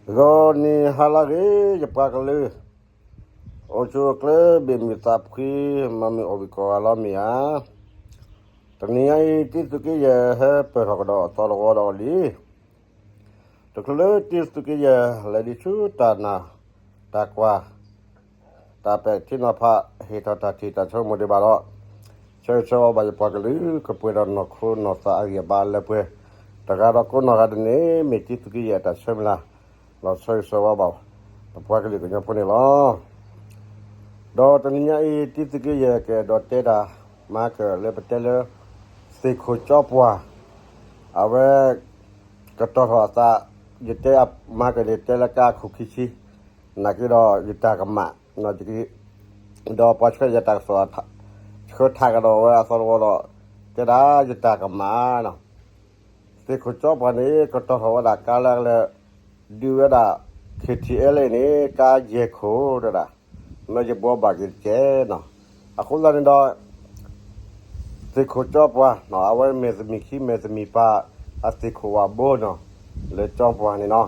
ဂီၤနံၤဟါလၢအဂ့ၤ ယပှၤကလုာ်, အိၣ်ဆူၣ်အိၣ်ချ့ ဘၣ်မုာ်သးဖှံ, မၤမုာ်အီၣ်ဘှံးကိးဂၤလီၤမ့ၢ်ဧါ. တနံၤညါအံၤ တံသုးက့ယဲၢ် ဟဲပၢၢ်ထီၣ်ကဒီးအသီတဝီဒီးလံ. တချုးလၢတံသုးက့ယဲၢ် လဲၤဒံးဆူတၢ်နာ် တၢ်ကွၢ် တၢ်ပဲာ်ထံနီၤဖး ဟ့ၣ်ထီၣ်တၢ်ထံၣ်တၢ်ဆိကမိၣ်ဒံးဘၣ်ဒီး ဆၢဂ့ၤဆၢဝါဘၣ်ယပှၤကလုာ် ကပှဲၤဒီးနီၢ်ခိနီၢ်သးအဂံၢ်အဘါလၢပှဲၤ တဂၤဒီးကိးနီၢ်ဂၤဒဲးန့ၣ် မ့ၢ်တံသုးက့ယဲၢ်အတၢ်ဆၢမုၢ်လၢ် ဒီးဆၢဂ့ၤဆၢဝါဘၣ် ပပှၤကလုာ်ကညီဖိန့ၣ်လီၤ. ဒီးတနံၤညါအံၤ တံသုးက့ယဲၢ်ကအဲၣ်ဒိးတဲတၢ် မၤကၢၢ်လၢပတဲလၢ သ့ၣ်ခိၣ်ကၠီပှၢ် အဝဲ ကတီၤထီၣ်အသး, ယတဲမၤကၢၢ်န့ၣ် တဲလၢကါအခိၣ်ခံဆံ, နာ်က့ဒီးယတၢ်ကမၣ်, ဒီးပှၤဆှၢယၤတၢ်ကစီၣ် ဆှၢထးကဒီးဝဲအသီတဝီဒီး တဲဒၣ်ယတၢ်ကမၣ်နီၤ. သ့ၣ်ခိၣ်ကၠီပှၢ်န့ၣ် ကတီၤထီၣ်ဝဲဒၣ်ကါလၢအကလဲၤ ဒုးဝဲဒၣ် ခ့ထံအဲလ့ၣ်န့ၣ် ကါယဲၢ်ခိၣ်တဲဒၣ်, မ့ၢ်ယဘှီဘၣ်က့ၤတကဲနီၤ. အဃိသတးန့ၣ်ဒီး သ့ၣ်ခိၣ်ကၠီပှၢ် အဝဲမ့ၢ်သမံၤခံမ့ၢ်သမံၤပၢ် အသ့ၣ်ခိၣ်ဝၣ်ဘိနီၤ, လၢကၠီပှၢ်န့ၣ်နီၤ.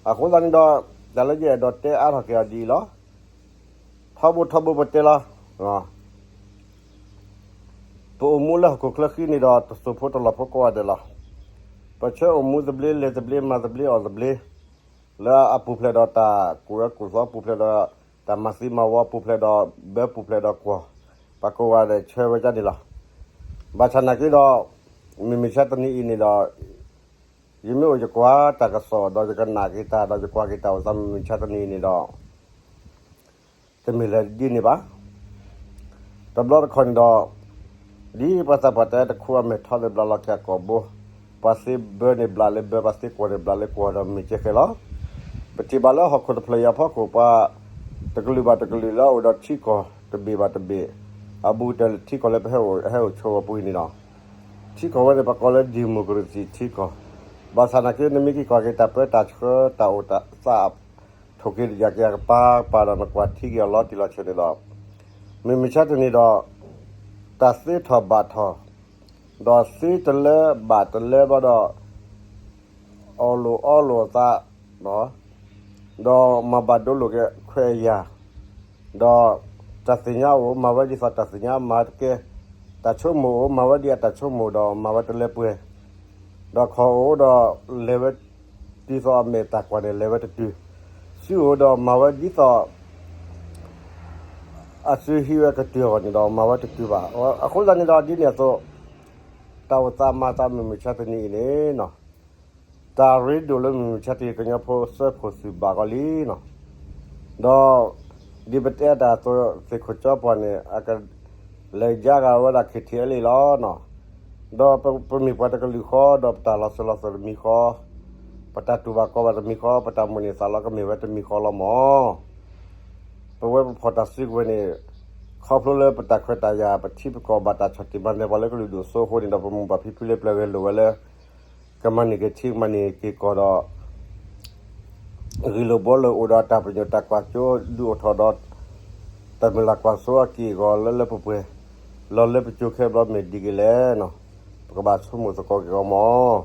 အဃိသတးန့ၣ်ဒီး တၢ်လၢယအဲၣ်ဒိးတဲအါထီၣ်က့ၤအီၤဒ်အံၤလီၤ. ထီဘိထီဘိပတဲလီၤ. ပအိၣ်မူလၢဟီၣ်ခိၣ်ချၢဃံန့ၣ်ဒီး တစိၢ်ဖိတလီၢ်ဖိကိးဂၤဒဲးလီၤ. ပဆၢအိၣ်မူသဘျ့ လဲၤသဘျ့ မၤသဘျ့ အီၣ်သဘျ့ လၢအပူၤဖျဲးဒီးတၢ်ကူၣ်အၢကူၣ်သီ ပူၤဖျဲးဒီးတၢ်မၤသံမၤဝီ ပူၤဖျဲးဒီးဘၢ ပူၤဖျဲးဒီးကွီၢ်, ပှၤကိးဂၤဒဲးဆၢဝဲဒ်န့ၣ်လီၤ. ဘၣ်ဆၣ်နာ်က့ဒီး မုၢ်မဆါတနံၤအံၤန့ၣ်ဒီး ယမ့ၢ်အိၣ်ယကွၢ်တၢ်ကစီၣ်ဒီးယကနၣ်က့ၤတၢ်ဒီးယကွၢ်က့ၤတၢ်အိၣ်သးမုၢ်မဆါတနံၤအံၤန့ၣ်ဒီး တမ့ၢ်လၢဒ်န့ၣ်ဘၣ်. တဘျီတခီၣ်န့ၣ်ဒီး ဒ်ပှၤသးပှၢ်တဲတခူအမဲာ်ထီၣ်လၢဘျးလီၤက့ၤအကိာ်ဘိ, ပှၤသ့ဘၢန့ၣ်ဘျးလၢဘၢ, ပှၤသ့ကွီၢ်န့ၣ်ဘျးလၢကွီၢ်ဒီးမ့ၢ်ကဲဃဲလီၤ. ပထံၣ်ဘၣ်လၢဟီၣ်ခိၣ်တဖျၢၣ်အံၤအဖီခိၣ် ပှၤတကလုာ်ဘၣ်တကလုာ်လၢအအိၣ်ဒီးထံကီၢ်တဘ့ၣ်ဘၣ်တဘ့ၣ်, အဘူးကတၢၢ်လၢထံကီၢ်လၢပဟဲအိၣ်ဟဲအိၣ်ဆိးဝဲပူၤအံၤန့ၣ်ဒီး ထံကီၢ်ဝဲန့ၣ် ပကိးလၢ democracy ထံကီၢ်, ဘၣ်ဆၣ်နာ်က့ နမ့ၢ်က့ၤကွၢ်က့ၤတၢ်ပၢတၢ်ဆှၢတၢ်အိၣ်သး ထိၣ်က့ၤတယာ်က့ၤအကပၤကပၤဒီးနကွၢ်ထံက့ၤအီၤလီၤတံၢ်လီၤဆဲးန့ၣ်ဒီး မုၢ်မဆါတနံၤဒီး တၢ်သ့ထီၣ်ဘၣ်ထီၣ်, ဒီးသ့တလၢဘၣ်တလၢဘၣ်ဒီး အီၣ်လိာ်အီလိာ်အသး ဒီးမၤဘၣ်ဒိလိာ်က့ၤခွဲးယာ်, ဒီးတၢ်သ့ၣ်ညါအိၣ် မၤဝဲဒ်သိးတၢ်သ့ၣ်ညါမၤတကဲ, တၢ်ဆိကမိၣ်အိၣ် မၤဝဲဒ်အတၢ်ဆိကမိၣ်ဒီးမၤဝဲတလၢပှဲၤ, ဒီးခီၣ်အိၣ်ဒီးလဲၤဝဲ ဒ်သိးအမဲာ်တၢ်ကွၢ်န့ၣ် လဲၤဝဲတတုၤ, စုအိၣ်ဒီးမၤဝဲဒ်သိး အစုဟံးဝဲကတုၤအဂီၢ်န့ၣ်ဒီး မၤဝဲတတုၤဘၣ်. အဃိသတးန့ၣ်ဒီး ဒ်န့ၣ်အသိး တၢ်အိၣ်သးမၤသးမုၢ်မဆါတနံၤအံၤန့ၣ် တၢ်ရ့ဒိၣ်လၢမုၢ်မဆါတနံၤ ကညီဖိစၢဖှိၣ်သုးဘၣ်ကီးလံနီၤ. ဒီး ဒ်ပတဲတၢ်အသိး သ့ၣ်ခိၣ်ကၠီပှၢ်န့ၣ် အကလဲၤယါဂၤဝဲဒၣ် ခ့ထံအဲလ့ၣ်လီၤနီၤ. ဒီးပမ့ၢ်ပှၤတကလုာ်ဃီ ဒီးပတၢ်လီၤစၢၤလီၤသွဲၣ်တမံၤဃီ, ပတၢ်တူၢ်ဘၣ်ခီၣ်ဘၣ်တမံၤဃီ, ပတၢ်မိၣ်န့ၢ်သးလီကမ့ၢ်ဝဲတမံၤဃီလီၤမၢ်. ပဝဲပဖီၣ်တၢ်စုကဝဲၤန့ၣ် ခီဖျိလၢပတၢ်ခွဲးတၢ်ယာ် ပထံပကီၢ်ဘၣ်တၢ်ဆီၣ်တံၢ်မၤနၢၤပှၤလၢကလုာ်ဒူၣ်အစိအဃိန့ၣ်ဒီး ပမိၢ်ပၢ်ဖံဖုလၢပျၢၤဂဲၤလိာ်ဝဲလၢ ကမၤန့ၢ်က့ၤထံ ကမၤန့ၢ်က့ၤကီၢ်ဒီး ဂ့ၢ်လိာ်ဘှီလိာ်အိၣ်ဒီးတၢ်ပညိၣ်တၢ်ကွၢ်စိ ဒုးအိၣ်ထီၣ်ဒီး တၢ်မုၢ်လၢ်ကွၢ်စိအက့ၢ်အဂီၤလၢလၢပှဲၤပှဲၤ, လီၤလၢပစိၤခဲဘျီမ့ၢ်ဒ်က့ၤလဲၣ်နီၤ, ပကဘၣ်ဆိကမိၣ်သကိးက့ၤအီၤမၢ်.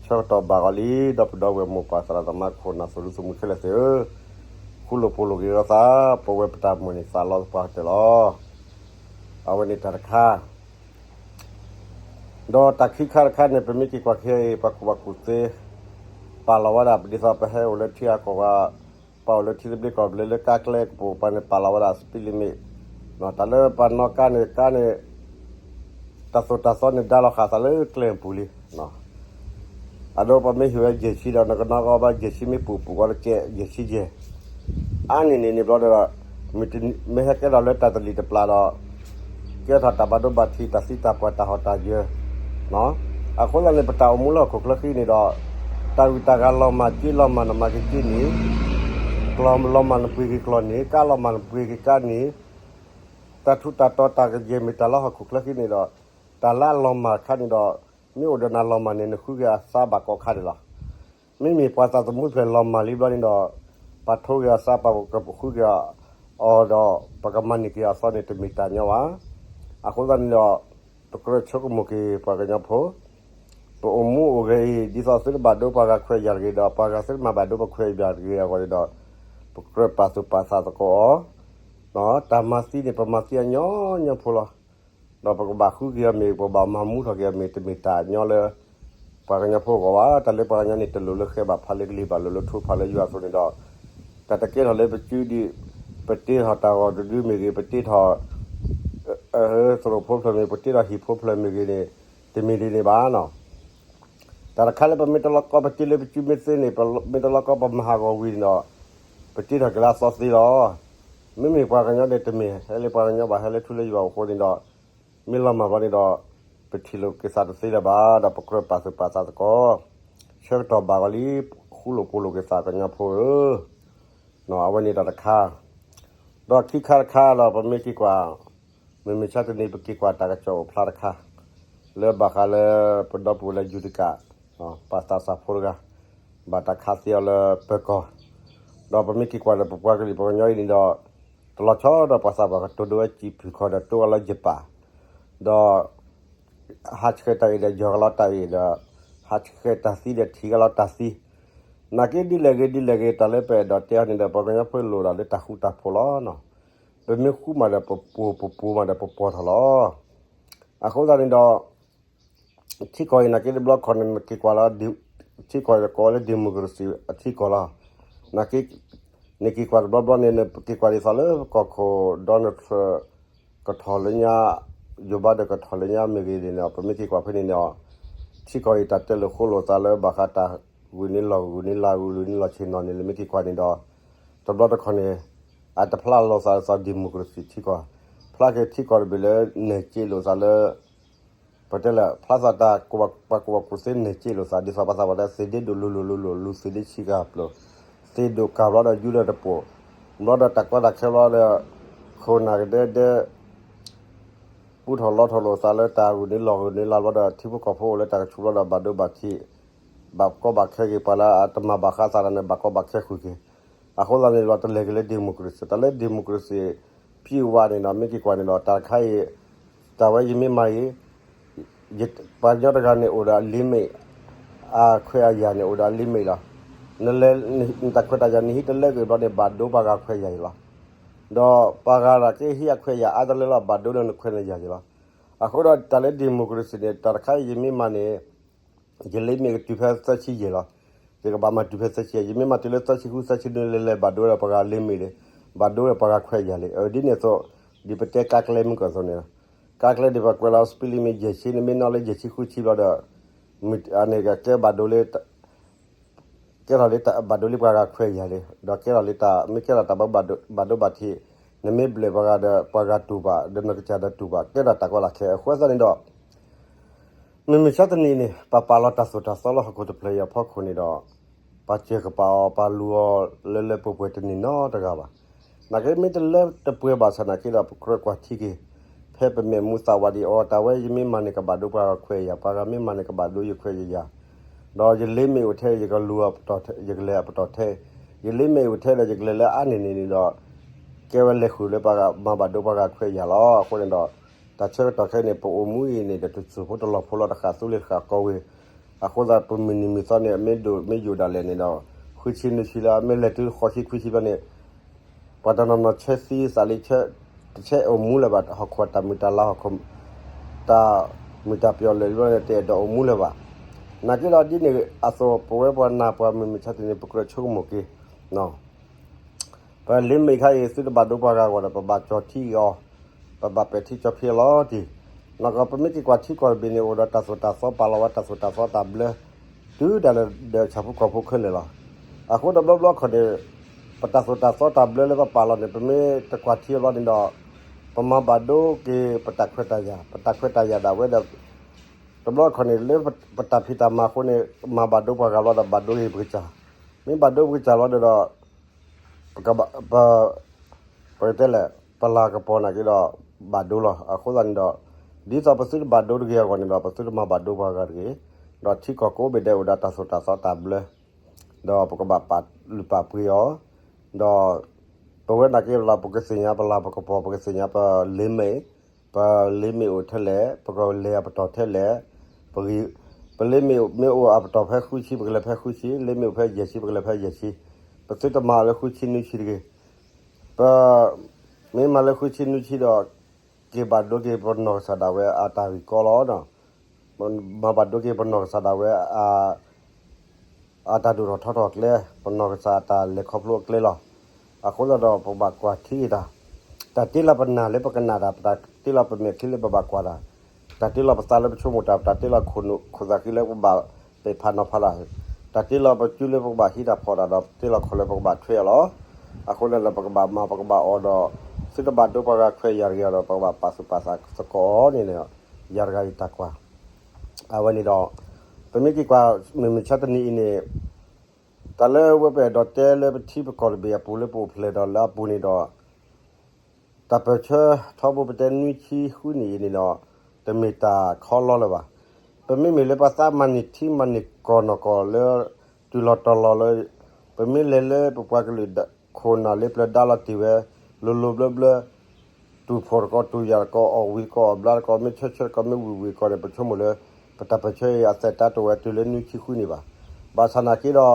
ဆၢကတီၢ်ဘၣ်ဂီၤလံ ဒီပုၢ်ဒီဝဲၢ်မိၢ်ပၢ်သရၣ်သမါခိၣ်နၢ်သုးဒူသုးမုၢ်ခဲလၢာ်သ့ၣ်ဧၢ, ဃူလိာ်ဖိးလိာ်က့ၤလိာ်သး ပဝဲပတၢ်မိၣ်န့ၢ်သးလီသပှၢ်ကတၢၢ်လီၤ. အဝဲန့ၣ်တၢ်တခါ ဒီးတၢ်ခံခါတခါန့ၣ် ပမ့ၢ်က့ၤကွၢ်ခဲအံၤ ပှၤကူၣ်ဘၣ်ကူၣ်သ့ ပာ်လီၤဝဲဒၣ် ပဒ်သိးပဟဲအိၣ်လၢထံဂၤကီၢ်ဂၤ, ပအိၣ်လၢထံသဘျ့ကီၢ်သဘျ့လၢကါကျဲကပိာ်ပၤန့ၣ် ပာ်လီၤဝဲဒၣ် speed limit, တၢ်လၢပှၤနီၣ်ကါန့ၣ် ကါန့ၣ် တၢ်သိၣ်တၢ်သီန့ၣ် ဒါလီၤဃာ်သးလၢကျဲပူၤလံ. အဒိပမ့ၢ်ဟ့ၣ်ဝဲယဲၢ်ဆံဒီး နကနီၣ်ကီဘၣ်ယဲၢ်ဆံမ့ၢ်ပူၤပူၤကီးတကဲ ယဲၢ်ဆံယဲၢ် အါန့ၢ်န့ၣ်န့ၣ်ဘျီဒီး မ့ၢ်ဟဲကဲထီၣ်လၢတၢ်တလံၣ်တပျၢ်ဒီး ကဲထီၣ်တၢ်ဘၣ်ဒိဘၣ်ထံး တၢ်သံတၢ်ပှၢ် တၢ်ဟီၣ်တၢ်ယၢၤ. အဃိသတးန့ၣ် ပတၢ်အိၣ်မူလၢဟီၣ်ခိၣ်ချၢဃံန့ၣ်ဒီး တၢ်ဂုၤတၢ်ဂၤလီၤမၢ်က့ လီၤမၢ်နမၤက့က့န့ၣ်, ကျီၢ်လီၤမၢ်နပှ့ၤက့ၤကျီၢ်န့ၣ်, ကါလီၤမၢ်နပှ့ၤက့ၤကါန့ၣ်, တၢ်ထူးတၢ်တီၤတၢ်ကယဲၢ်မ့ၢ်တၢ်လၢဟီၣ်ခိၣ်ချၢဃံန့ၣ်ဒီး တၢ်လၢအလီၤမၢ်တခါန့ၣ်ဒီး မ့ၢ်အိၣ်ဒီးနၤလီၤမၢ်န့ၣ် နဃုက့ၤအသးဘၣ်ကိးခါန့ၣ်လီၤ. မ့မ့ၢ်ပှၤသးသမူတဖျၢၣ်လီၤမၢ်လံဘျီန့ၣ်ဒီး ပာ်ထိဂ့ၤအသး ပကဃုက့ၤအီၤဒီး ပကမၤန့ၢ်က့ၤအသီန့ၣ် တမ့ၢ်တၢ်ညီဘၣ်. အဃိသတးန့ၣ်ဒီး ပကြၢးဆိကမိၣ်က့ၤပှၤကညီဖိ ပအိၣ်မူအိၣ်ဂဲၤအံၤ ဒ်သိးသုတဘၣ်ဒိပှၤဂၤခွဲးယာ်တဂ့ၤဒီး ပှၤဂၤသုတမၤဘၣ်ဒိပှၤခွဲးယာ်တဂ့ၤအဂီၢ်န့ၣ်ဒီး ပကြၢးပာ်သူၣ်ပာ်သးသကိးအီၤ, တၢ်မၤသံန့ၣ် ပမၤသံအညီညီဖိလီၤ. ဒီးပကဘၣ်ဃုက့ၤအီၤမ့ၢ် ပကဘၣ်မၤမူထီၣ်က့ၤအီၤမ့ၢ် တမ့ၢ်တၢ်ညီလၢ ပှၤကညီဖိအဂီၢ်ဘၣ်. တၢ်လၢပှၤကညီန့ၣ် တလိၣ်လၢဃဲဘၣ်ဖးလၢကလံၤ ဘၣ်လိၤလၢထူဖးလၢယွၤအသိးန့ၣ်ဒီး တၢ်တကဲထီၣ်လၢပစုဒ် ပတ့ထီၣ်တၢ်ဂီၤတဒုမ့ၢ်ဂ့ၤ ပတ့ထီၣ် သရိာ်ဖိဖျၢၣ်မ့ၢ် ပတ့ထီၣ်ဟံၣ်ဖိဖျၢၣ်မ့ၢ်ဂ့ၤန့ၣ် တမ့ၢ်ဒ်န့ၣ်ဘၣ်နီၤ. တၢ်တခါလၢပမ့ၢ်တလီကီ ပတ့လၢပစုမ့ၢ်သ့န့ၣ် ပမ့ၢ်တလီကီ ပမၤဟးဂီၤဝံၤန့ၣ်ဒီး ပတ့ထီၣ်က့ၤလၢအသီသ့လီၤ. မ့မ့ၢ်ပှၤကညီန့ၣ် တမ့ၢ်ဟဲလၢပှၤကညီဘၣ် ဟဲလၢထူလၢယွၤအဃိန့ၣ်ဒီး မ့ၢ်လီၤမၢ်ဘျီန့ၣ်ဒီး ပထံၣ်လိာ်က့ၤသးတသ့လၢၤဘၣ် ဒီးပကြၢးပာ်သူၣ်ပာ်သးသကိး ဆၢကတီၢ်ဘၣ်ဂီၤလံ ဃူလိာ်ဖိးလိာ်က့ၤသးကညီဖိဧၢ အဝဲန့ၣ်တၢ်တခါ, ဒီးခံခါတခါဒီး ပမ့ၢ်က့ၤကွၢ် မုၢ်မဆါတနံၤ ပက့ၤကွၢ်တၢ်ကစီၣ်အိၣ်ဖျါတခါ လၢဘၣ်ဃးလၢပဒီပုၢ်ဝဲၢ်လၢယူၤတကး ပှၤသးစၢ်ဖိတဂၤ ဘၣ်တၢ်ခးသံအီၤလၢပၢၤကီၢ်, ဒီးပမ့ၢ်က့ၤကွၢ်ဒီး ပပှၤကလုာ်ပှၤကညီအံၤန့ၣ်ဒီး တလီၤဆီဒီးပှၤသးပှၢ်ကတိၤဒိဝဲစံာ်ဖုၣ်ခီၣ်ဒီး တိၢ်အလီၤယပၢ်, ဒီး ဟးဆှဲးတၢ်အ့ၣ်ဒီးယီၢ်ကလီတၢ်အ့ၣ်ဒီး ဟးဆှဲးတၢ်သံဒီးထံၣ်ကလီတၢ်သံ, နာ်က့ဒ်လဲၣ်ဂ့ၤဒ်လဲၣ်ဂ့ၤ တၢ်လၢပအဲၣ်ဒိးတဲအီၤန့ၣ်ဒီး ပှၤကညီဖိလိၣ်ဒၣ်လၢတၢ်ဃူတၢ်ဖိးလီၤ. ပမ့ၢ်ဃူမးဒီးပပှိၤ ပပှိၤမးဒီးပပှီၢ်ထီၣ်လီၤ. အဃိသတးန့ၣ်ဒီး ထံကီၢ်အံၤနာ်က့တဘျီခီန့ၣ် နက့ၤကွၢ်လၢ ထံကီၢ်အံၤကိးဝဲလၢ democracy အထံကီၢ်လီၤ. နာ်က့ နက့ၤကွၢ်တဘျီဘျီန့ၣ် နက့ၤကွၢ်ဒ်သိးလၢကီၢ်ခိၣ် Donald Trump ကထီၣ်လၢညါ Joe Biden ကထီၣ်လၢညါမ့ၢ်ဂ့ၤန့ၣ်ဒီး ပမ့ၢ်က့ၤကွၢ်ဖဲန့ၣ်န့ၣ် ထံကီၢ်အံၤတၢ်တဲလိာ်ဃိလိာ်သးလၢဘၣ်ဃးတၢ်ဂုာ်န့ၢ်လီၢ်ဂုာ်န့ၢ်လၢ်ဂုာ်န့ၢ်လီၢ်ဆ့ၣ်နီၤန့ၣ် လၢမ့ၢ်က့ၤကွၢ်န့ၣ်ဒီး တဘျီတခီၣ်န့ၣ် အတဖျါလိာ်သးဒ်သိး democracy ထံကီၢ်, ဖျါက့ၤထံကီၢ်တဘ့ၣ်လၢ နၢၤစ့လိာ်သးလၢ ပတဲလၢ ဖျါသးတၢ်ကဝၤပှၤကူၣ်ဘၣ်ကူၣ်သ့နၢၤစ့လိာ်သး ဒ်သိးပှၤသးပှၢ်တဲ သ့ၣ်ဒ့ဒိၣ်လူၤလူၤလူၤလူၤ လူၤသ့ၣ်ဒ့ဆံးကၤပျိၤ, သ့ၣ်ဒိၣ်ကၤဘျီဒီးယူလၢတပိာ်, ဘျီဒီးတၢ်ကီတၢ်ခဲဘျီဒီး ခိၣ်နၢ်ကဒဲဒဲ ပူထီၣ်လီထီၣ်လိာ်သးလၢတၢ်ဂုာ်န့ၢ်လီၢ်ဂုာ်န့ၢ်လၢ်ဘျီဒီး ထံဖိကီၢ်ဖိအိၣ်လၢတၢ်ကဆူးဘျီဒီး ဘၣ်ဒိဘၣ်ထံး ဘၣ်ကီဘၣ်ခဲက့ၤ ပှၤလၢအတမၤဘၣ်ဃးသးဒီးန့ၣ် ဘၣ်ကီဘၣ်ခဲဃုာ်က့ၤ, အဃိသတးန့ၣ်ဒီး တလဲၤက့ၤလၢ democracy တၢ်လၢ democracy ပြည့်ဝါန့ၣ်ဒီး မ့ၢ်က့ၤကွၢ်န့ၣ်ဒီး တၢ်တခါအံၤ တၢ်ဝဲယမ့ၢ်မၤအံၤ ပှၤကညီတဂၤန့ၣ်အိၣ်ဒီး limit အခွဲးအယာ်န့ၣ် အိၣ်ဒီး limit လီၤ. နလဲၤ နတၢ်ခွဲးတၢ်ယာ်နဟံးတလၢကွံာ်ဘျီန့ၣ် ဘၣ်ဒိပှၤဂၤခွဲးယာ်အံၤလီၤ. ဒီးပှၤဂၤတၢ်ကဟံးအခွဲးအယာ်အါတလၢလီၤ ဘၣ်ဒိဒီးနခွဲးနယာ်ယံၤလီၤ. အဃိဒီးတၢ်လၢ democracy န့ၣ် တၢ်တခါအံၤယမ့ၢ်မၤန့ၣ် ယ limit ကတုၤဖဲသၢဆံယဲၢ်လီၤ. ယကဘၣ်မၤတုၤဖဲသၢဆံယဲၢ် ယမ့ၢ်မၤတုၤလၢသၢဆံဃု သၢဆံနွံ လဲၤလဲၤဘၣ်ဒိဒီးပှၤဂၤ limit န့ၣ် ဘၣ်ဒိဒီးပှၤဂၤခွဲးယာ်လံ. ဒ်န့ၣ်အသိး ဒ်ပတဲကါကျဲမုၢ်ကီၢ်အသိးန့ၣ် ကါကျဲဒ်ပှၤကွဲးလီၤ speed limit ယဲၢ်ဆံ နမ့ၢ်နီၣ်လၢယဲၢ်ဆံဃုဆံဘျီဒီး မ့ၢ်အန့ၣ်ကကဲဘၣ်ဒိလၢ ကဲထီၣ်လၢတၢ်ဘၣ်ဒိလၢပှၤဂၤခွဲးယာ်လံ ဒီးကဲထီၣ်လၢတၢ်မ့ၢ်ကဲထီၣ်တၢ်ဘၣ်ဒိဘၣ်ထံး နမ့ၢ်ဘျဲးပှၤဂၤဒီးပှၤဂၤတူၢ်ဘၣ် ဒီးနကစၢ်ဒီးတူၢ်ဘၣ် ကဲထီၣ်တၢ်ကီတၢ်ခဲအဃိသတးန့ၣ်ဒီး မုၢ်မဆါတနံၤန့ၣ် ပပာ်လီၤတၢ်သိၣ်တၢ်သီလၢဟီၣ်ခိၣ်တဖျၢၣ်အံၤအဖီခိၣ်န့ၣ်ဒီး ပစၢၢ်ကပာ်အီၤပာ်လူၤအီၤလၢလၢပှဲၤပှဲၤတန့ၢ်နီတဂၤဘၣ်. နာ်က့မ့ၢ်တလၢတပှဲၤဘၣ်ဆၣ်နာ်က့ဒီး ပကြၢးကွၢ်ထံက့ၤ ဖဲပမဲာ်မူသးဝးဒံးအီၤ တၢ်ဝဲယမ့ၢ်မၤန့ၣ်ကဘၣ်ဒိပှၤဂၤခွဲးယာ် ပှၤဂၤမ့ၢ်မၤန့ၣ်ကဘၣ်ဒိယခွဲးယယာ် ဒီးယ limit အိၣ်ထဲ ယကလူၤအပတီၢ်ထဲ ယကလဲၤအပတီၢ်ထဲ ယ limit အိၣ်ထဲဒီးယကလဲၤလၢအါန့ၢ်န့ၣ်န့ၣ်ဒီး ကဲဝဲလဲၤဃုာ်လၢပှၤဂၤမၤဘၣ်ဒိပှၤဂၤခွဲးယာ်လီၤ. အဃိန့ၣ်ဒီး တၢ်ဆၢကတီၢ်ခဲအံၤန့ၣ် ပအိၣ်မူအံၤန့ၣ်ဒီး တစိၢ်ဖိတလီၢ်ဖိလီၤ တဃၣ်သူလ့ၤတဃၣ်ကီဝ့ၢ် အဃိသတး ပမုၢ်နံၤမုၢ်သီန့ၣ် မ့ၢ်ဒိၣ်မ့ၢ်ယိာ်ဒၣ်လဲာ်န့ၣ်ဒီး ဃုဆံနွံဆံလၢ မ့ၢ်လဲၤတုၤဃိးဆံခွံဆံဘျီန့ၣ် ပှၤတနီၤနီၤဆဲးသံသးလံ တဆဲးအိၣ်မူလၢၤဘၣ် ဟီၣ်ခိၣ်တၢ်မုာ်တၢ်လၤ ဟီၣ်ခိၣ် တၢ်မုာ်တၢ်ပျီၣ်လၢာ်လံဘျီန့ၣ် တအဲၣ်ဒိးအိၣ်မူလၢၤဘၣ်. နာ်က့ဒီးဒ်န့ၣ်အသိး ပဝဲပှၤနာ်ပှၤမုၢ်မဆါတနံၤန့ၣ် ပကြၢးဆိကမိၣ်က့ၤ ပ limit ခါအံၤ သုတဘၣ်ဒိပှၤဂၤအဂီၢ်ဒီး ပဘၣ်ကၠီၤထံအီၤ, ပဘၣ်ပဲာ်ထံကၠီၤဖံးအလီၤတံၢ်, နီၢ်ကီၢ် ပမ့ၢ်က့ၤကွၢ်ထံကီၢ်တဘ့ၣ်န့ၣ် အိၣ်ဒီးတၢ်သိၣ်တၢ်သီ ပာ်လီၤဝဲတၢ်သိၣ်တၢ်သီတၢ်ဘျၢ တုၤဒၣ်လဲာ်ဒီးဆၣ်ဖိကီၢ်ဖိခဲလၢာ်လီၤ. အဃိတဘျီဘျီခီန့ၣ် ပတၢ်သိၣ်တၢ်သီတၢ်ဘျၢလၢပပာ်လီၤန့ၣ် ပမ့ၢ်တကွၢ်ထံအီၤဘျီန့ၣ်ဒီး ပမၤဘၣ်ဒိက့ၤပတၢ်ခွဲးတၢ်ယာ်, ပတၢ်ခွဲးတၢ်ယာ်ဒၣ်ဝဲဒီး တဘျီခီန့ၣ် လၢပတၢ်ဖံးတၢ်မၤအဃိန့ၣ် မၤဘၣ်ဒိပှၤဂၤဘျီဒီး ဘၣ်ဒိက့ၤပကစၢ်, မ့ၢ်ဘၣ်ဒိပကစၢ်ဘျီဒီး ပကဘၣ် ပ ပတဲလဲၣ် ပလၤကပီၤနာ်က့ဒီး ဘၣ်ဒိလီၤ. အဃိသတးန့ၣ်ဒီး ဒ်သိးပသုတဘၣ်ဒိတဂ့ၤအဂီၢ်န့ၣ်ဒီး ပသုတမၤဘၣ်ဒိပှၤဂၤတဂ့ၤ, ဒီးထံကီၢ်ကိးဘ့ၣ်ဒဲးအိၣ်ဒီးတၢ်သိၣ်တၢ်သီတၢ်ဘျၢ, ဒီးပကဘၣ်ပာ်လုၢ်ပာ်ပှ့ၤအီၤ, ဒီး ပဝဲနာ်က့လီၤ ပကသ့ၣ်ညါပလၤပကပီၤ ပကသ့ၣ်ညါပ limit, ပ limit အိၣ်ထဲလဲၣ်, ပကလဲၤအပတီၢ်ထဲလဲၣ်, ပဂံၢ် ပလ့မ့ၢ်မ့ၢ်အိၣ်အပတီၢ်ဖဲဃုဆံ ပကလဲၤဖဲဃုဆံ, လ့မ့ၢ်အိၣ်ဖဲယဲၢ်ဆံ ပကလဲၤဖဲယဲၢ်ဆံ, ပသုတမၤလၢဃုဆံနွံဆံတဂ့ၤ. ပ မ့ၢ်မၤလၢဃုဆံနွံဆံဒီး က့ၤဘၣ်ဒိက့ၤပနီၢ်ကစၢ်ဒၣ်ဝဲအတၢ်ဂံၢ်ကီလီၤ. မၤဘၣ်ဒိက့ၤပနီၢ်ကစၢ်ဒၣ်ဝဲ အတၢ်ဒိၣ်ထီၣ်ထီထီၣ်ကျဲ, ပနီၢ်ကစၢ်အတၢ်လဲၤခီဖျိအကျဲလီၤ. အဃိသတးဒီး ပဘၣ်ကွၢ်ထံက့ၤတၢ်, တၢ်တ့လီၤပနၢ်လၢပကနၣ်တၢ်, ပတၢ်တ့လီၤပမဲာ်ချံလၢပဘၣ်ကွၢ်တၢ်, တၢ်တ့လီၤပသးလၢပဆိကမိၣ်တၢ်, ပတၢ်တ့လီၤခိၣ်သးဃံလၢပဘၣ်ပဲာ်ဖးနီၤဖးတၢ်, တၢ်တ့လီၤပစုလၢပကဘၣ်ဟံးတၢ်ဖီၣ်တၢ်ဒီး ပတ့လီၤခီၣ်လၢပကဘၣ်ထွဲအီၤလီၤ. အဃိန့ၣ်ဒီး ပကဘၣ်မၤပကဘၣ်အီၣ်ဒီး သုတဘၣ်ဒိပှၤဂၤခွဲးယာ်တဂ့ၤဒီး ပကဘၣ်ပာ်သူၣ်ပာ်သးသကိးအီၤန့ၣ်န့ၣ်, ယၤတဂၤအံၤတၢ်ကွၢ် အဝဲန့ၣ်ဒီး ပမ့ၢ်က့ၤကွၢ် မုၢ်မဆါတနံၤအံၤန့ၣ် တၢ်လၢဝဲပအဲၣ်ဒိးတဲလၢပထံပကီၢ်တဘ့ၣ်အပူၤလၢပအိၣ်ဖျဲၣ်ဒီးလၢအပူၤန့ၣ်ဒီး တၢ်ပၢၢ်ဆၢထီဘိပတဲနွံဆံဃုနံၣ်အံၤန့ၣ်ဒီး တမ့ၢ်တၢ်ခီလီလၢၤဘၣ်. ပမ့မ့ၢ်လၢပှၤသးမၤန့ၢ်ထံမၤန့ၢ်ကီၢ်နီၢ်ကီၢ်လၢ တုၤလီၤတီၤလီၤလၢ ပမ့ၢ်လဲၤလၢပပှၤကလုာ်ခိၣ်နၢ်လၢပျၢၤဒါလီၤတ့ၢ်ဝဲ လိၤလိၤဘျၢဘျၢ တူၢ်ဖှီၣ်တကီး တူၢ်ယာ်တကီး အီၣ်ဝံၤတကီး အီၣ်ဘျါတကီး မ့ၢ်ဆၢဆၢတကီး မ့ၢ်ဝံၤဝံၤတကီးန့ၣ် ပဆိကမိၣ်လၢ ပတၢ်ပၢၢ်ဆၢအံၤအသက်တာ တအိၣ်ဝဲတုၤလၢနွံဆံဃုနံၣ်ဘၣ်. ဘၣ်ဆၣ်နာ်က့ဒီး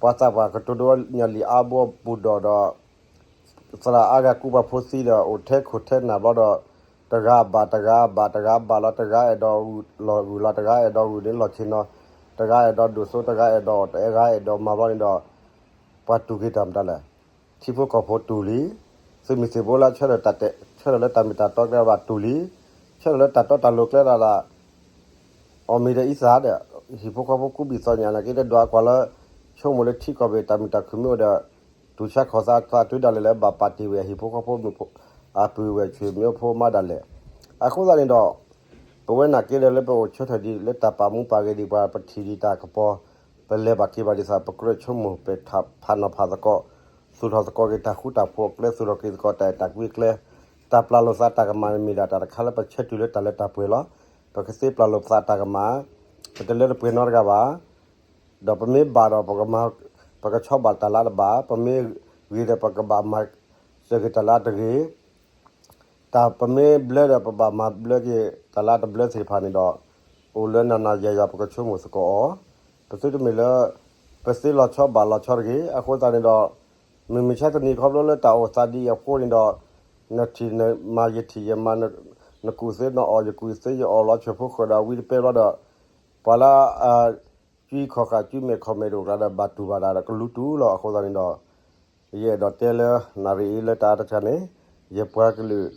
ပှၤသးပှၢ်ကတိၤဒိညါလံာ်အါဘိပူၤဒီးဒီး သရၣ်အါဂၤကူပှၤဖိသံဒီး အိၣ်ထဲခိၣ်ထဲနၢ်ဘျီဒီး တဂၤဘၣ်တဂၤဘၣ် တဂၤဘၣ်လီၤ တဂၤအဲၣ်ဒိးလီၤဂုာ်လီၤ တဂၤအဲၣ်ဒိးဂုာ်န့ၢ်လီၢ်ဆ့ၣ်နီၤ တဂၤအဲၣ်ဒိးဒိၣ်စိ တဂၤအဲၣ်ဒိးအီၣ် တဂၤအဲၣ်ဒိးမၤဘျီန့ၣ်ဒီး ပှၤတူၢ်က့ၤတၢ်မတၤလဲၣ်. ထံဖိကီၢ်ဖိတူၢ်လံ. သုးမုၢ်သံၣ်ဘိလၢဆၢထၢၣ်တၢ်တဲ ဆၢထၢၣ်လၢတၢ်မ့ၢ်တၢ်တီကျဲဘၣ်တူၢ်လံ. ဆၢထၢၣ်လၢတၢ်တီတၢ်လိၤကျဲဒၣ်ဒၣ် အီၣ်မ့ၤဒီးအံသၣ်ဒီး ဟံၣ်ဖိဃီဖိကူဘံၣ်သီညါနာ်က့ တဒွးကွၢ်လၢ ဆိကမိၣ်လၢထံကီၢ်ဘ့ၣ်တၢ်မုာ်တၢ်ခုၣ်မ့ၢ်အိၣ်ဒီး တူၢ်ဆါခီၣ်သးသးတုၤဒၣ်လဲာ်လၢဘၣ်ပာ်တ့ၢ်ဝဲအဟံၣ်ဖိဃီဖိမုၣ်ဖိ အပုၢ်ဝဲၢ်ဆံးမ့ၢ်အိၣ်ဖိမါဒၣ်လဲာ်. အဃိသတးန့ၣ်ဒီး ပဝဲနာ်က့ဒီးလၢပအိၣ်ဆၢထၢၣ်ဒ်လၢတၢ်ပာ်မူပာ်ဂဲၤဒံးပှၤ ပထံၣ်ဒံးတၢ်ကပီၤ ပလဲၤဘၣ်က့ၤဘၣ်ဒ်သိး ပကြၢးဆိကမိၣ်ပဲာ်ထးဖးနီၤဖးသကိး သူၣ်ထီၣ်သကိးက့ၤတၢ်ဃူတၢ်ဖိးအကျဲ သူၣ်ထီၣ်က့ၤသကိးတၢ်အဲၣ်တၢ်ကွံအကျဲ တၢ်ပျၢ်လိာ်သးတၢ်ကမၣ်န့ၣ်မ့ၢ်ဒၣ်တၢ်တခါလၢပဆၢတုၤလၢတၢ်လၢတၢ်ပှဲၤလီၤ. ပကသ့ပျၢ်လိာ်ပသးတၢ်ကမၣ် ပတလၢတပှဲၤနီတဂၤဘၣ်. ဒီးပမ့ၢ်ဘၣ်ဒီး ပကဆီဘၣ်တၢ်လၢတဘၣ်, ပမ့ၢ်ဂ့ၤဒီးပကဘၣ်မၤစၢၤက့ၤတၢ်လၢတဂ့ၤ တၢ်ပမ့ၢ်ဘျၢဒီးပဘၣ်မၤဘျၢက့ၤတၢ်လၢတဘျၢသ့ၣ်တဖၣ်န့ၣ်ဒီး အိၣ်လၢနၤနၤယၤယၤပကဆိကမိၣ်သကိးအီၤ, ပသုတမ့ၢ်လၢ ပသ့လီၤဆီဘၣ်လီၤဆီတဂ့ၤ. အဃိသတးန့ၣ်ဒီး မုၢ်မဆါတနံၤခီဖျိလၢတၢ်အိၣ်သးဒ်အံၤအဃိန့ၣ်ဒီး နထံၣ်နမၤယထံၣ်ယမၤ နကူၣ်သ့နအီၣ်ယကူၣ်သ့ယအီၣ်လီၤဆၢဖိဃၢၤဒီးဝံတပဲဘျီဒီး ပှၤလၢ အ ကွံခီၣ်ဃာ်ကွံမဲာ်ခီၣ်မဲာ်တအိၣ်ကျါဒီးဘၣ်တူၢ်ဘၣ်တၢ်ဒီးကလူတူၢ်လီၤ. အဃိသတးန့ၣ်ဒီး ယအဲၣ်ဒိးတဲလၢ နၣ်ရံၣ်အံၤလၢတၢ်အါတခါန့ၣ် ယပှၤကလုာ်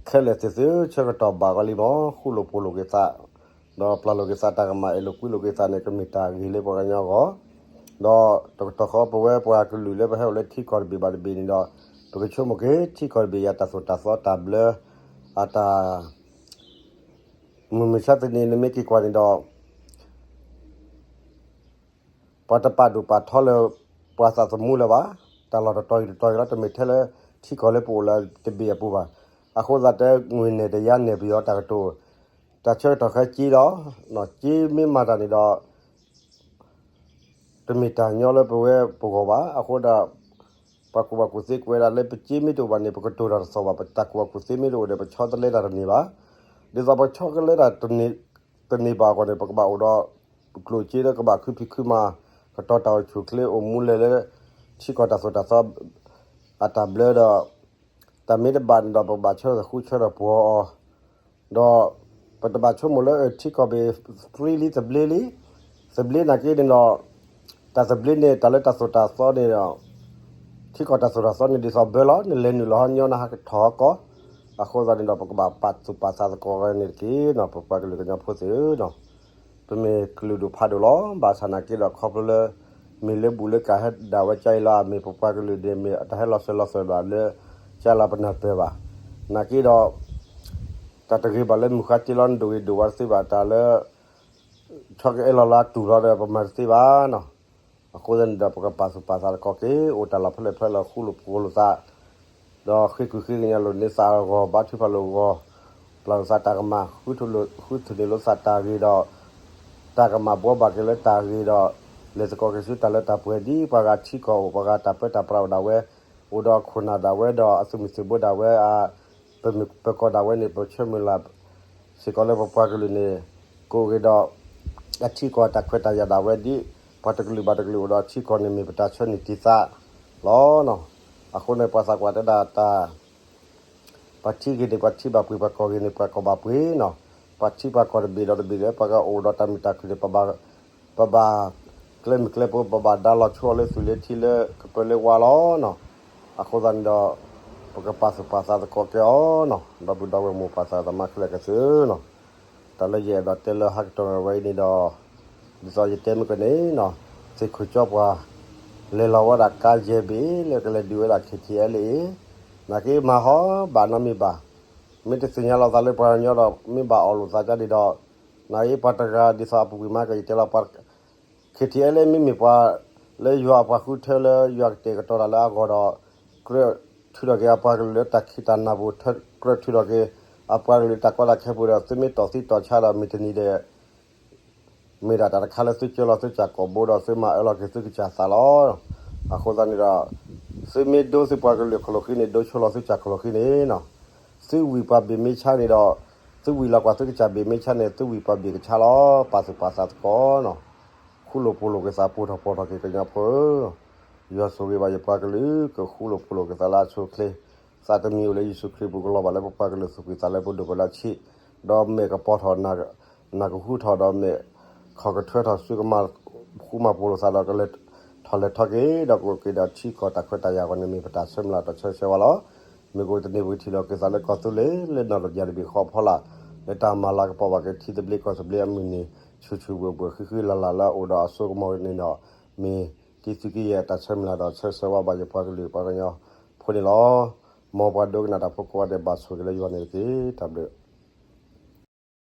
ခဲလၢာ်သ့ၣ်သုဆၢကတီၢ်ဘၣ်ဂီၤလံမး ဃူလိာ်ဖိးလိာ်က့ၤသး ဒီးပျၢ်လိာ်က့ၤသးတၢ်ကမၣ် အဲၣ်လိာ်ကွံလိာ်က့ၤသးန့ၣ် ကမ့ၢ်တၢ်ဂ့ၤလၢပှၤကညီအဂီၢ် ဒီးတကတီၢ်ဃီပဝဲပှၤကလုာ်လၢပဟဲအိၣ်လၢထံကီၢ်တဘ့ၣ်ဘၣ်တဘ့ၣ်န့ၣ်ဒီး ပကဆိကမိၣ်က့ၤထံကီၢ်တဘ့ၣ်အံၤအတၢ်သိၣ်တၢ်သီတၢ်ဘျၢ အတၢ် မုၢ်မဆါတနံၤနမ့ၢ်က့ၤကွၢ်န့ၣ်ဒီး ပှၤတပာ်ဒိၣ်ပာ်ထီလၢ ပှၤသးသမူလၢၤဘၣ်. တၢ်လီၢ်တတီၤအံၤတတီၤအံၤလီၤ တမ့ၢ်ထဲလၢထံကီၢ်လၢပအိၣ်လၢတဘ့ၣ်အပူၤဘၣ်. အဃိသတးတဲ ငွေနယ်တယါနယ် ပယီၤတၢ်ကတိၤ တၢ်ဆၢကတီၢ်ခဲက့လီၤ. က့မ့ၢ်မၤတၢ်န့ၣ်ဒီး တမ့ၢ်တၢ်ညီလၢပဝဲပဂီၢ်ဘၣ်. အဃိဒီး ပှၤကူၣ်ဘၣ်ကူၣ်သ့ကွဲးဒၣ်လၢပက့မ့ၢ်တအိၣ်ဘၣ်န့ၣ် ပကတိၤတၢ်တသီၣ်ဘၣ်. ပတၢ်ကူၣ်ဘၣ်ကူၣ်သ့မ့ၢ်တအိၣ်ဒီး ပဆီတလဲတၢ်တန့ၢ်ဘၣ်. ဒ်သိးပဆီတလဲတၢ်တန့ၢ်ဘၣ်အဂီၢ်န့ၣ် ပကဘၣ်အိၣ်ဒီး ကျိၣ်စ့လၢကဘၣ်ခုဖံးခုမၤ ကတီၤတၢ်အိၣ်ဆူၣ်ချ့ အိၣ်မူလဲၤလၢ ထံကီၢ်တၢ်သိၣ်တၢ်သီ အတၢ်ဘျၢဒီး တၢ်မ့ၢ်တဘၣ်န့ၣ်ဒီး ပကဘၣ်ဆၢထၢၣ်ဃူဆၢထၢၣ်ပှီၤအီၤ ဒီး ပတဘၣ်ဆိကမိၣ်လၢ ထံကီၢ်ဘ့ၣ် free လံ သဘျ့လံ. သဘျ့နာ်က့န့ၣ်ဒီး တၢ်သဘျ့န့ၣ် တၢ်လၢတၢ်သိၣ်တၢ်သီန့ၣ်ဒီး ထံကီၢ်တၢ်သိၣ်တၢ်သီန့ၣ် ဒ်သိးဘၢလီၤ နလဲၤနုာ်လီၤဟီညီနဟးကထီၣ်ဟီကီး. အဃိသတးန့ၣ်ဒီး ပကဘၣ်ပာ်သူၣ်ပာ်သးသကိးန့ၣ်တက့ၢ်နီၤ ပပှၤကလုာ်ကညီဖိသ့ၣ်ဧၢနီၤ. ပမ့ၢ်ကလုာ်ဒူၣ်ဖးဒိၣ်လီၤ. ဘၣ်ဆၣ်နာ်က့ဒီးခီဖျိလၢ မ့ၢ်လၢဘူၣ်လၢကၣ်ဟဲဒၣ်ဝဲကၠါအံၤလီၤ. မ့ၢ်ပပှၤကလုာ်ဒ်မ့ၢ်တၢ်ဟဲလီၤစၢၤလီၤသွဲၣ်ဘၣ်လၢ ကၠါလီၤပနၢ်ပၢၢ်ဘၣ်. နာ်က့ဒီး တၢ်တဂ့ၤဘၣ်လၢမုၢ်ဃါတ့လီၤနဒိၣ်ဂ့ၤဒိၣ်ဝါတသ့ဘၣ် တၢ်လၢ ဆီကအဲၣ်လီၤလၢတူၢ်လီၤဒီး ပမၤတသ့ဘၣ်နီၤ. အဃိသတးန့ၣ်ဒီး ပကပာ်သူၣ်ပာ်သးသကိးက့ၤ အိၣ်တၢ်လီၢ်ဖဲလဲၣ်ဖဲလဲၣ် ဃူလိာ်ဖိးလိာ်သး ဒီးဃ့ကုၢ်ဃ့ကညးလိာ်န့ၢ်သးအဂီၢ် ဘါထုကဖၣ်လိာ်အဂီၢ် ပျၢ်လိာ်သးတၢ်ကမၣ် ဃုထူၣ်န့ၢ်လိာ်သးတၢ်ဂ့ၤဒီး တၢ်ကမၣ်ဘှီဘၣ်က့ၤလၢတၢ်ဂ့ၤဒီး လဲၤသကိးက့ၤဆူတၢ်လၢတၢ်ပှဲၤဒ် ပှၤဂၤထံကီၢ်အိၣ် ပှၤဂၤတၢ်ပၢတၢ်ပြးအိၣ်ဒၣ်ဝဲ အိၣ်ဒီးအခိၣ်နၢ်ဒၣ်ဝဲဒီးအသုးမုၢ်သံၣ်ဘိဒၣ်ဝဲ အပမုၢ်ပၢၤကီၢ်ဒၣ်ဝဲန့ၣ် ပဆၢမုၢ်လၢ် စ့ၢ်ကီးလၢပပှၤကလုာ်န့ၣ် ကအိၣ်က့ၤဒီး အထံကီၢ်တၢ်ခွဲးတၢ်ယာ်ဒၣ်ဝဲဒ် ပှၤတကလုာ်ဘၣ်တကလုာ်အိၣ်ဒီးအထံကီၢ်န့ၣ်မ့ၢ်ပတၢ်ဆၢန့ၢ်တံာ်သးလီၤ. အဃိန့ၣ် ပှၤသးကွၢ်တဲဒၣ်တၢ် ပှၤထံဂ့ၤန့ၣ် ပှၤထံဘၣ်ပှ့ၤ, ပှၤကီၢ်ဂ့ၤန့ၣ် ပှၤကီၢ်ဘၣ်ပှ့ၤနီၤ. ပှၤထံပှၤကီၢ်တဘ့ၣ်ဒီးတဘ့ၣ်ဒီး ပှၤကအိၣ်ဒီးတၢ်မုာ်တၢ်ခုၣ်န့ၣ် ပဘၣ်ကျဲမုၢ်ကျဲဖိ ပဘၣ်ဒါလီၤဆိအီၤလၢသူၣ်လၢထံလၢ ကပၢၤလၢဝါလီၤနီၤ. အဃိသတးန့ၣ်ဒီး ပကပာ်သူၣ်ပာ်သးသကိးကဲအီၤနီၤ, ဒီပုၢ်ဒီဝဲၢ်မိၢ်ပၢ်သးသမါခဲလၢာ်ကသုးနီၤ. တၢ်လၢယအဲၣ်ဒိးတဲလၢဟါကတီၢ်ဝဲအံၤန့ၣ်ဒီး ဒ်သိးယတဲမ့ၢ်ကန့ၣ်နီၤ, သ့ၣ်ခိၣ်ကၠီပှၤ လဲၤလီၤဝဲဒၣ်ကါယဲၢ်ဘ့ၣ်လၢကလဲၤဒုးဝဲဒၣ် ခ့ၣ်ထံၣ်အဲလ်အ့ၣ်, နာ်က့မၤဟီဘၣ်နီတမံၤဘၣ်. မ့ၢ်တသ့ၣ်ညါလီၤသးလၢပှၤကညီဒီး မ့ၢ်ဘၣ်အီၣ်လိာ်သးကါဒံးဒီး နာ်က့ပှၤတဂၤဒ်သိးအပူၤကွံာ်မးကယတဲလီၤ ခ့ၣ်ထံၣ်အဲလ်အ့ၣ် မ့မ့ၢ်ပှၤ လၢယွၤအပှၤဃုထၢလၢယွၤကတဲာ်ကတီၤတၢ်လၢအဂီၢ်ဒီး ကြၢးထုးထီၣ်က့ၤအပှၤကလုာ်လၢတၢ်ခံးတၢ်နၤပူၤ, ကြၢးထုးထီၣ်က့ၤ အပှၤကလုာ်လၢတၢ်ကီတၢ်ခဲပူၤဒီး သုမ့ၢ်တီၢ်သံတီၢ်ဆါဒီး မုၢ်တနံၤဒီး မ့ၢ်ဒၣ်တၢ်တခါလၢသုကၢလီၤသုကၢ်ကိာ်ဘိဒီး သုမၤအၢလီၤက့ၤသုကစၢ်သးလီၤ. အဃိသတးန့ၣ်ဒီး သုမ့ၢ်ဒိသုပှၤကလုာ်အခိၣ်လိာ်ဃံန့ၣ် ဒိဆိလီၤသုကၢ်ခိၣ်လိာ်ဃံန့ၣ်နီၤ, သုဝံၢ်ပှၤဘ့ၣ်မ့ၢ်ဆါန့ၣ်ဒီး သုဝံၢ်လီၤကွၢ်သုကစၢ်ဘ့ၣ်မ့ၢ်ဆါန့ၣ် သုဝံၢ်ပှၤဘ့ၣ်ကဆါလီၤ. ပာ်သူၣ်ပာ်သးသကိးနီၤ, ဃူလိာ်ဖိးလိာ်က့ၤသး ပိၢ်ထီၣ်ပီၢ်ထီၣ်က့ၤကညီဖိဧၢ, ယွၤဆိၣ်ဂ့ၤဘၣ်ယပှၤကလုာ် ကဃူလိာ်ဖိးလိာ်က့ၤသးလၢအဆိအချ့, သးတမံၤအိၣ်လၢယ့ၣ်ၡူးခရံာ်ပူၤ ကလီၤဘၣ်လၢပပှၤကလုာ်သူၣ်ဖှံသးလၢပဒိၣ်ပလၢအဆံး, ဒီးမဲာ်ကပီၤထီၣ် နၢ်ကဟူထီၣ်ဒီး မဲာ်ခီၣ်ကထွဲထီၣ် စုကမၤဃူမၤပိာ်လိာ်သးဒီး ကလဲၤထီၣ်လဲၤထီက့ၤ ဒီးကအိၣ်က့ၤဒီးထံကီၢ်တၢ်ခွဲးတၢ်ယာ်အဂီၢ်န့ၣ် မ့ၢ်ပတၢ်ဆၢမုၢ်လၢ်ဒီးဆၢဂ့ၤဆၢဝါလီၤ. မ့ၢ်ကအိၣ်တနံၤ ပကထံၣ်လိာ်က့ၤသးလၢကီၢ်သူလ့ၤ လၢနီၢ်တယၢ်တဘ့ၣ်ဃီအဖီလာ်, လၢတၢ်မၤလၤကပီၤဘၣ်က့ၤထံသဘျ့ကီၢ်သဘျ့အမုၢ်နံၤ ဆူၣ်ဆူၣ်ဘှဲၣ်ဘှဲၣ် ဃံဃံလၤလၤလၢအအိၣ်ဒီးအစိကမီၤန့ၣ်ဒီး မ့ၢ်တံသုးက့ယဲၢ်တၢ်ဆၢမုၢ်လၢ်ဒီးဆၢဂ့ၤဆၢဝါဘၣ်ယပှၤကလုာ်ပှၤကညီဖိန့ၣ်လီၤ. မ်ပှၤဒိကနၣ်တၢ်ဖိကိးဂၤဒဲး ဘၣ်ဆိၣ်ဂ့ၤလၢယွၤန့ၣ်တက့ၢ်. တၢ်ဘျုး